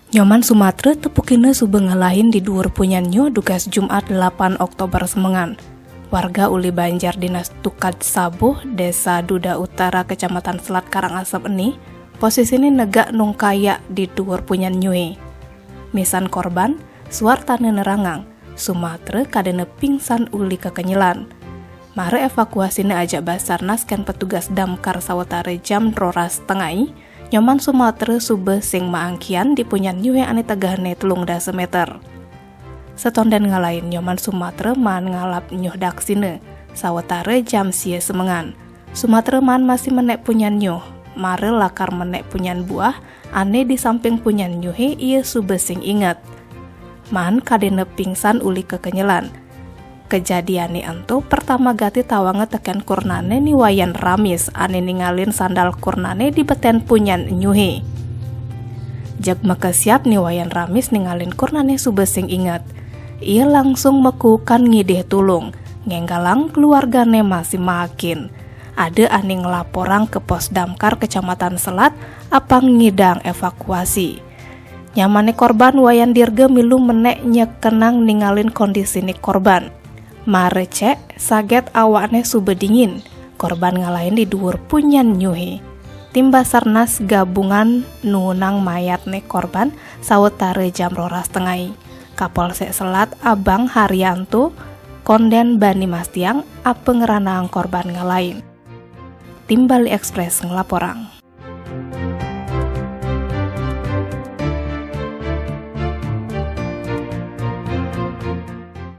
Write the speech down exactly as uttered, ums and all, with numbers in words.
Nyoman Sumatra tepukina suba ngalahin di duur punyan nyuh dugas Jumat delapan Oktober semengan. Warga uli Banjar Dinas Tukad Sabuh, Desa Duda Utara, Kecamatan Selat Karangasem eni, posisine negak nungkayak di duur punyan nyuhe. Misan korban, Suartana nerangang, Sumatra kadena pingsan uli kekenyelan. Mara evakuasine ajak Basarnas ken petugas damkar sawatara jam roras tengai, Nyoman Sumatra suba sing maangkihan di punyan nyuhe ane tegehne telung dasa meter. Setonden ngalahin Nyoman Sumatra maan ngalap nyuh daksina, sawatara jam sia semengan. Sumatra maan masih menek punyan nyuh, mara lakar menek punyan buah, ane di samping punyan nyuhe ia suba sing inget. Maan kadena pingsan uli kekenyelan. Kejadiane ento pertama gati tawanga teken kurnane Ni Wayan Ramis ane ningalin sandal kurnane di beten punyan nyuhe. Jeg makesiab Ni Wayan Ramis ningalin kurnane suba sing inget. Ia langsung makuukan ngidih tulung, ngenggalang keluargane masih maakin. Ada ane nglaporang ke Pos Damkar Kecamatan Selat apang ngidang evakuasi. Nyamane korban Wayan Dirga milu menek nyekenang ningalin kondisine korban. Mara cek, saget awakne suba dingin. Korban ngalahin di duur punyan nyuhe. Tim Basarnas gabungan nuunang mayatne korban sawatara jam roras tengai. Kapolsek Selat Abang Haryanto konden bani mastiang apa ngranaang korban ngalahin. Tim Bali Express nglaporang.